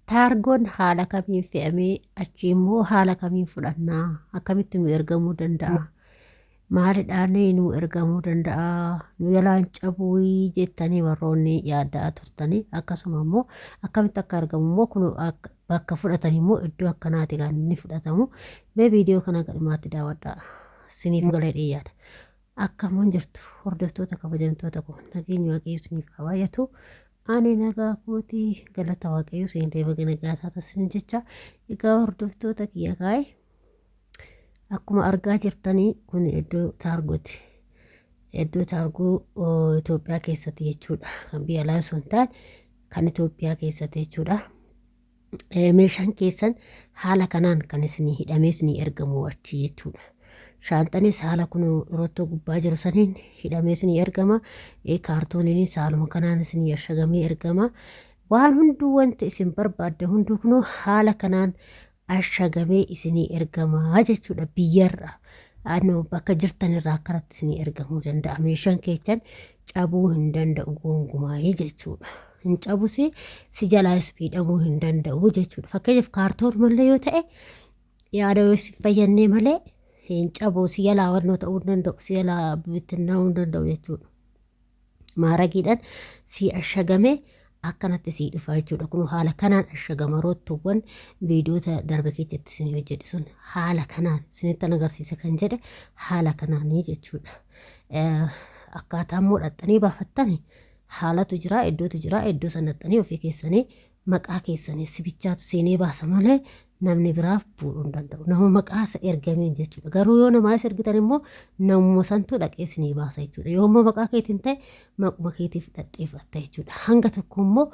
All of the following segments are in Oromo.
Taargoon haala kamiin fe'amee achii immoo haala kamiin fudhannaa? Akkamitti nu ergamuu danda'a? Maalidhaan nu ergamuu danda'a? Nu jalaan cabuu jettanii warroonni yaadda'aa turtanii akkasuma immoo akkamitti akka argamu immoo kun bakka fudhatan immoo iddoo akkanaati kan inni fudhatamu. Mee viidiyoo kana gadhumaatti daawwadhaa. Siniif galee dhiyaata. Akkam jirtu hordoftoota kabajamtoota koo, nageenyi Waaqayyo isiniif haa baay'atu. Ani nagaa kooti, galata Waaqayyo, isinillee baga nagaa taatan isin jecha. Egaa hordoftoota kiyya kaa'e, akkuma argaa jirtanii kun iddoo taargooti. Iddoo taargoo Itoophiyaa keessatti jechuudha. Kan biyya alaa osoo hin taane kan Itoophiyaa keessatti jechuudha. Meeshaan keessan haala kanaan kan isinii hidhamee isinii ergamu achi jechuudha. Shaanxanis haala kun roottoo gubbaa jiru saniin hidhamee isinii ergama. Kaartooniinis haaluma kanaan isinii ashagamee ergama. Waan hunduu, wanti isin barbaadde hunduu kunoo haala kanaan ashagamee isinii ergama jechuudha biyyarraa. Ano bakka jirtan irraa akkanatti isinii ergamuu danda'a. Meeshaan keessan cabuu hin danda'u gonkumaayee jechuudha. Hin cabus, si jalaas miidhamuu hin danda'u jechuudha. Fakkeenyaaf kaartoon malee yoo ta'e, yaada yoo si fayyannee malee hin cabu, si jalaa wannoo ta'uu hin danda'u, si jalaa bittinnaa'uu hin danda'u jechuudha. Maaragiidhaan si ashagamee akkanatti sii dhufa jechuudha. Kun haala kanaan ashagama. Roottoowwan viidiyoota darbe keessatti isin hojjedhe sun haala kanaan isinitti agarsiisa kan jedhe haala kanaanii jechuudha. Akkaataa immoo dhaxxanii baafattani haalatu jira, iddootu jira. Iddoo sana dhaxxanii ofii keessanii maqaa keessanii sibichaatu seenee baasa malee namni biraaf fuudhuu hin danda'u. Nama maqaa isa ergameen jechuudha. Garuu yoo namaa isa ergitan immoo namuma santu dhaqee isinii baasa jechuudha. Yoo immoo maqaa keetiin ta'e, maquma keetiif dhaqxee fudhatta jechuudha. Hanga tokko immoo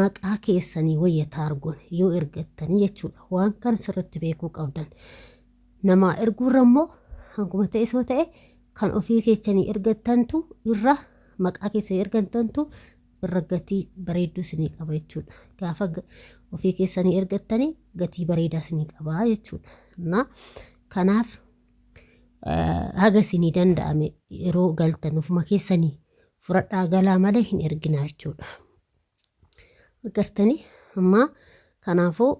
maqaa keessanii wayya taargoon yoo ergattanii jechuudha. Waan kana sirriitti beekuu qabdan. Namaa erguurra immoo hanguma ta'e soo ta'e kan ofii keessanii ergattantu irra, maqaa keessanii ergattantu irra gatii bareedduu isinii qaba jechuudha. Gaafa ofii keessanii ergattanii gatii bareedaa isinii qaba jechuudha. Na kanaaf haga isinii danda'ame yeroo galtan ofuma keessanii fudhadhaa galaa malee hin erginaa jechuudha. Agartanii amma, kanaafuu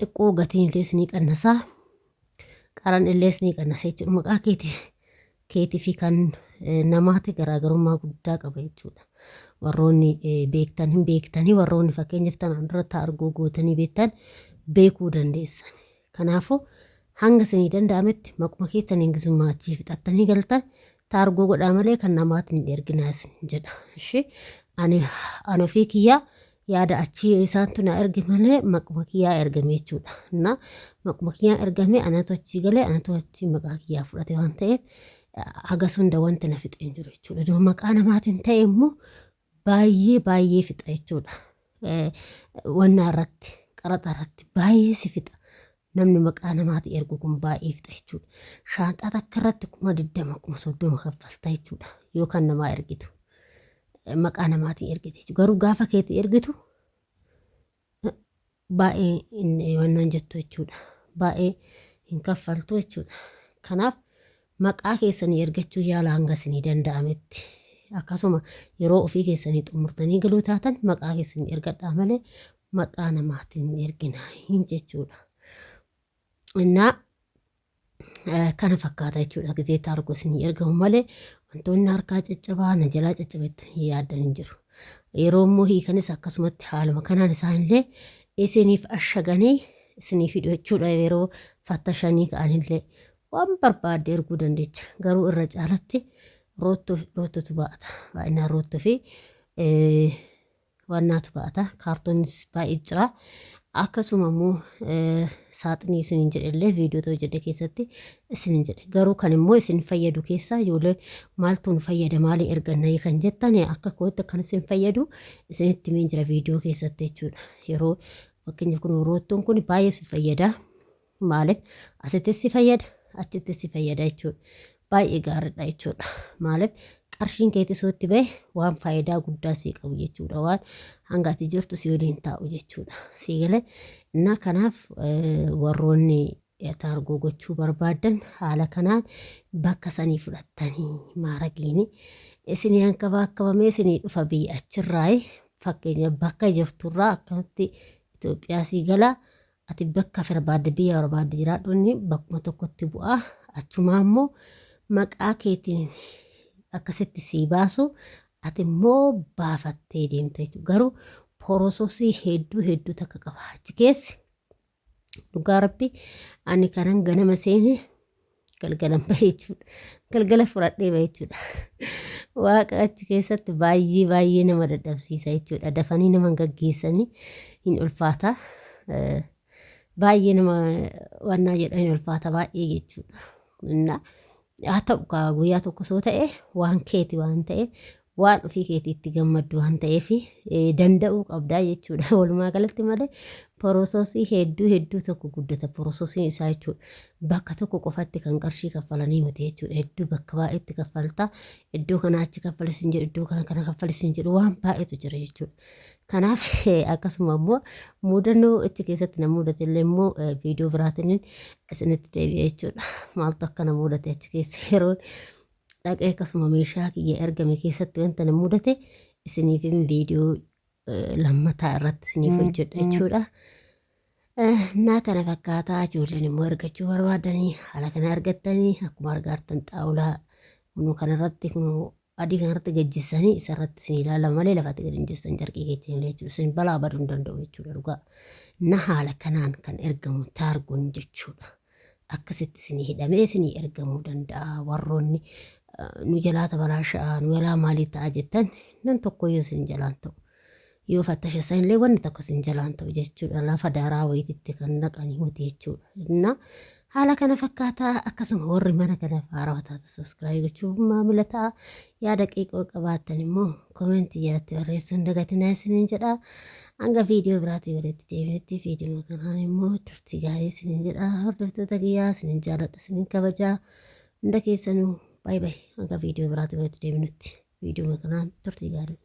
xiqqoo gatiin illee isinii qannasaa, qaran illee isinii qannasa jechuudha. Maqaa keetii fi kan namaati garaagarummaa guddaa qaba jechuudha. Warroonni beektan hin beektanii, warroonni fakkeenyaaf tanaan dura taargoo gootanii beektan beekuu dandeessan. Kanaafuu hanga isinii danda'ametti maquma keessaniin gisummaa achii fixattanii galtan taargoo godhaa malee kan namaatiin hin erginaa isin jedha. Ishee ani ofii kiyyaa yaada achii isaantu na erge malee maquma kiyyaa ergame jechuudha. Na maquma kiyyaa ergame, anatu achii galee, anatu achii maqaa kiyyaa fudhate waan ta'eef hagas hunda wanti na fixe hin jiru jechuudha. Iddoo maqaa namaatiin ta'e immoo baay'ee baay'ee fixa jechuudha. Wannaa irratti, qaraxa irratti baay'ee si fixa. Namni maqaa namaatiin ergu kun baay'ee fixa jechuudha. Shaanxaa takka irratti 20,000, 30,000 kaffalta jechuudha. Yoo kan namaa ergitu. Maqaa namaatiin ergite jechuudha. Garuu gaafa keetii ergitu baay'ee wannan jettu jechuudha. Baay'ee hin kaffaltu jechuudha. Kanaaf maqaa keessanii ergachuu yaala hanga isinii danda'ametti. Akkasuma yeroo ofii keessanii xumurtanii galuu taatan maqaa keessanii ergadhaa malee maqaa namaatiin hin erginaa hin jechuudha. Innaa kana fakkaata jechuudha. Gizee taargoo isinii ergamu malee wantoonni harkaa caccabaa na jalaa caccabetti hin yaaddan hin jiru. Yeroo immoo hiikanis akkasumatti haaluma kanaan isaanillee isiniif ashaganii isiniif hidhu jechuudha. Yeroo fattashanii ka'anillee waan barbaadde erguu dandeecha. Garuu irra caalatti roottotu ba'ata. Baay'inaan roottoo fi wannaatu ba'ata. Kaartoonis baay'ee jira. Akkasuma immoo saaxinii isiniin jedhe illee viidiyoo hojjedhe keessatti isiniin jedhe. Garuu kan immoo isin fayyadu keessaa, ijoolleen maaltu nu fayyada, maalii erganna kan jettan, akka kootti kan isin fayyadu isinitti himeen jira viidiyoo keessatti jechuudha. Yeroo fakkeenyaaf kun roottoon kun baay'ee si fayyada. Maaliif? Asittis si fayyada, achittis si fayyada jechuudha. Baay'ee gaariidha jechuudha. Maaliif? Qarshiin keetis yoo itti bahe waan faayidaa guddaa sii qabu jechuudha. Waan hanga ati jirtu si waliin taa'u jechuudha. Sii galee? Innaa kanaaf warroonni taargoo gochuu barbaadan haala kanaan bakka sanii fudhattanii maaragiini isinii hankabaakabamee isinii dhufa biyya achirraayi. Fakkeenya bakka jirturraa akkanatti. Itoophiyaa sii gala. Ati bakka barbaadde biyya barbaadde jiraadhu inni bakkuma tokkotti bu'a. Achumaa immoo maqaa keetiin akkasitti sii baasu ati immoo baafattee deemta jechuudha. Garuu porososii hedduu hedduu takka qaba achi keessi. Dhugaa rabbi ani kanan ganama seene galgalan bahe jechuudha. Galgala fudhadhee bahe jechuudha. Waaqa achi keessatti baay'ee baay'ee nama dadhabsiisa jechuudha. Dafanii nama hin gaggeessanii hin ulfaata. Baay'ee nama wannaa jedhan hin ulfaata baay'ee jechuudha. Innaa haa ta'u kaa guyyaa tokko soo ta'e waan keeti waan ta'e waan ofii keetii itti gammaddu waan ta'eef danda'uu qabdaa jechuudha. Walumaa galatti malee poroososii hedduu hedduu tokko guddata poroososiin isaa jechuudha. Bakka tokko qofatti kan qarshii kaffalanii miti jechuudha. Hedduu bakka baay'eetti kaffalta. Iddoo kana achi kaffalis hin jedhu iddoo kana kana kaffalis hin jedhu waan baay'eetu jira jechuudha. Kanaaf akkasuma immoo mudannoo achi keessatti na mudate illee immoo viidiyoo biraatiin isinitti deebi'a jechuudha. Maaltu akka na mudate achi keessa yeroo dhaqee akkasuma meeshaa kiyya ergame keessatti wanta na mudate isiniifin viidiyoo lammataa irratti isiniif hojjedha jechuudha. Naa kana fakkaataa ijoolleen immoo argachuu barbaadanii haala kana argattanii akkuma argaartan xaawulaa kunuu kanarratti kunuu adii kanarratti gajjissanii isarratti isin ilaala malee lafatti gadi hin jissan carqii keessan jechuudha. Isin balaa baduu hin danda'u jechuudha dhugaa. Na haala kanaan kan ergamu taargoon jechuudha. Akkasitti isinii hidhamee isinii ergamuu danda'a. Warroonni nu jalaa tabalaasha'a nu jalaa maalii ta'a jettan nan tokkoyyuu isin jalaan ta'u. Yoo fattasha illee wanni tokko isin jalaan ta'u jechuudha. Lafa daaraa wayiititti kan naqanii miti jechuudha. Inna haala kana fakkaataa akkasuma warri mana kana haarawaa taatan subscribe gochuun maamila ta'a. Yaada qiiqoo qabaattan immoo komentii jalatti barreessuun dagatinaa isiniin jedha. Hanga viidiyoo biraatii walitti deebinutti viidiyoo kanaan immoo turtii gaarii isiniin jedha. Hordoftoota kiyyaa isiniin jaalladha isiniin kabajaa. Hunda keessanuu baay baay hanga viidiyoo biraatii walitti deebinutti viidiyoo kanaan turtii gaarii.